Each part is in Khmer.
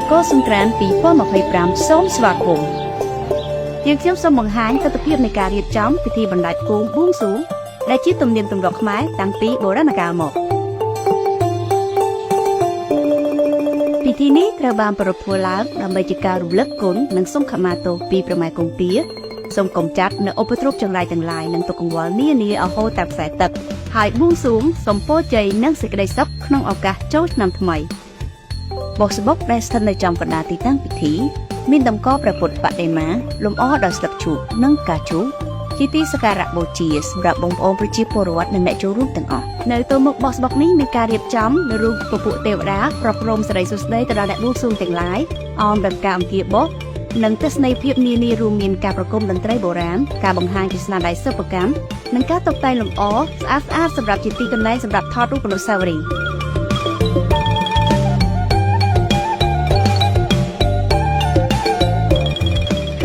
អង្គរសង្ក្រាន្ត2025សូមស្វាគមន៍យើងខ្ញុំសូមបង្ហាញទស្សនវិជ្ជានៃការរៀបចំពិធីបណ្ដែតគោមបួងសួងដែលជាទំនៀមទម្លាប់ខ្មែរតាំងពីបុរាណកាលមកពិធីនេះត្រូវបានប្រារព្ធធ្វើឡើងដើម្បីជាការរំលឹកគុណនិងសូមខមាទោសពីព្រះម៉ែគង្ពាសូមកំចាត់នៅឧបទ្រពចង្រៃទាំងឡាយនិងទុក្ខកង្វល់នានាអហូរតាមខ្សែទឹកហើយបួងសួងសូមពរជ័យនិងសេចក្តីសុខក្នុងឱកាសចូលឆ្នាំថ្មី បុស្បុកដែលស្ថិតនៅចំកណ្ដាលទីតាំងពិធីមានតម្កល់ព្រះពុទ្ធបដិមាលម្អដោយស្លឹកឈូកនិងផ្កាឈូកជាទីសក្ការៈបូជាសម្រាប់បងប្អូនប្រជាពលរដ្ឋនិងអ្នកចូលរួមទាំងអស់នៅទល់មុខបុស្បុកនេះមានការរៀបចំនៅរូបពពួកទេវតាប្រព្រំសិរីសួស្តីទៅដល់អ្នកបួងសួងទាំងឡាយអមដោយការអង្គាបុស្សនិងទស្សនីយភាពនានារួមមានការប្រគំតន្ត្រីបុរាណការបង្ហាញជាស្នាដៃសិប្បកម្មនិងការតុបតែងលម្អស្អាតស្អាតសម្រាប់ជាទីកន្លែងសម្រាប់ថតរូបអនុស្សាវរីយ៍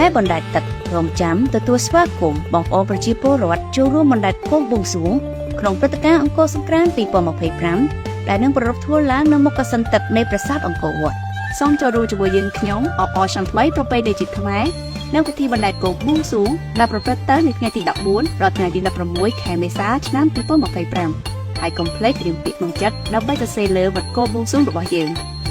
បែបបណ្ដែតទឹករងចាំទទួលស្វាគមន៍បងប្អូនប្រជាពលរដ្ឋចូលរួមបណ្ដែតគោមបួងសួងក្នុងព្រឹត្តិការណ៍អង្គរសង្ក្រាន្ត2025ដែលនឹងប្រារព្ធធ្វើឡើងនៅមុខកសិនទឹកនៃប្រាសាទអង្គរវត្ត សូមចូលរួមជាមួយយើងខ្ញុំអបអរឆ្នាំថ្មីប្រពៃណីជាតិខ្មែរនិងពិធីបណ្ដែតគោបួងសួងដែលប្រព្រឹត្តទៅនៅថ្ងៃទី14ដល់ថ្ងៃទី16ខែមេសាឆ្នាំ2025ហើយកុំភ្លេចរៀមពាក្យក្នុងចិត្តដើម្បីសរសេរលើវត្តគោបួងសួងរបស់យើង។